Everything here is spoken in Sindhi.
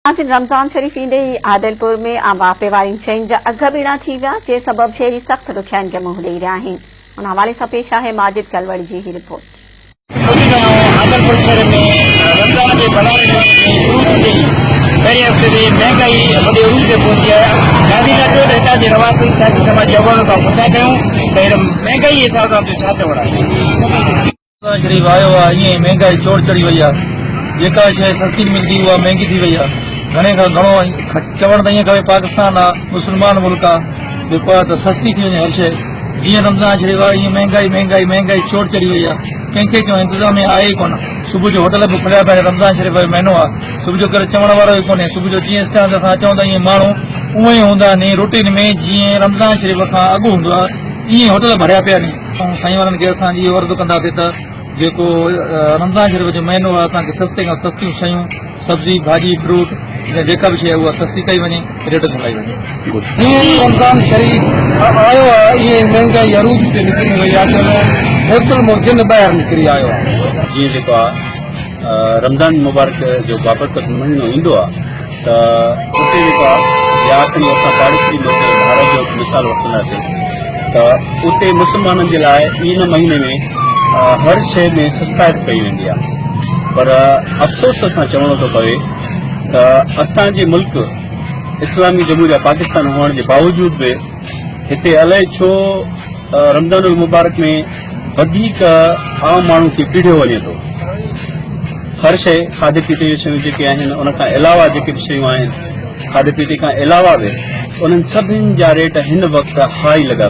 ناظرين رمضان شريف ايندي ئي عادلپور ۾ عام واهپي وارين شين جا اگهه ٻيڻا ٿي ويا جنهن سبب شهري سخت ڏکيائين کي منهن ڏئي رهيا آهن ان حوالي سان پيش آهي ماجد ڪلوڙ جي هي رپورٽ. ٻڌي رهيا آهيون عادلپور شهر ۾ رمضان جي ڀلاري مهيني ۾ شروع ٿيندي ئي پهرين هفتي تي مهنگائي وڏي عروج تي پهتي آهي ناظرين اچو ته هتان جي رهواسين سياسي سماجي اڳواڻن کان پڇا ڪيون ته هن مهنگائي جي حساب سان توهين ڇا چوڻ آهي. رمضان شريف آيو آ ائين ئي مهنگائي چوڙ چڙهي وئي آ جيڪا شيء سستي ملندي اها مهنگي ٿي وئي آ گهڻي کان گهڻو چوڻ ته ائين کپي پاڪستان آ مسلمان ملڪ آ جيڪو آ ته سستي ٿي وڃي هر شيء جيئن رمضان شريف آيو ائين مهنگائي مهنگائي مهنگائي چوڙ چڙهي وئي آ ڪنهن کي چئون انتظاميا آهي ئي ڪونه صبح جو هوٽل به کليا پيا آهن رمضان شريف جو مهينو آ صبح جو ڪير چوڻ وارو ئي ڪونهي صبح جو جيئن اسٽان تي اسان اچون ته ائين ماڻهو اونئن ئي هوندا ني روٽين ۾ جيئن رمضان شريف کان اڳ هوندو آ ائين هوٽل ڀريا پيا ني. سائين وارن کي اسان اهو عرض ڪنداسين ته جيڪو رمضان شريف جو مهينو آهي اسان کي سستي کان سستيون شيون سبزي ڀاڄي فروٽ يا جيڪا به شيء آهي اها سستي ڪئي وڃي ريٽ گهٽائي وڃي. جيئن ئي رمضان شريف آيو آهي ائين ئي مهنگائي عروج تي نڪري وئي آهي ڄڻ بوتل مان جن ٻاهر نڪري آيو آهي. جيئن جيڪو آهي رمضان مبارڪ جو بابرڪت مهينو ايندو آهي ته اتي جيڪو آ يا کڻي اسان پاڙيسري ملڪ ڀارت جو هڪ مثال وٺنداسين ته اتي مسلمانن جي لاء ان مهيني ۾ هر شيء ۾ سستائپ ڪئي ويندي آ پر افسوس سان چوڻو ٿو پوي ته اسان جي ملڪ اسلامي جمهوريه پاڪستان هئڻ جي باوجود به هتي الائي ڇو رمضان المبارڪ ۾ وڌيڪ عام ماڻهو کي پيڙهيو وڃي ٿو. هر شيء کاڌي پيتي جون شيون جيڪي آهن ان کان علاوه جيڪي به شيون آهن کاڌي پيتي کان علاوه به انهن سڀني جا ريٽ هن وقت هائي لڳا.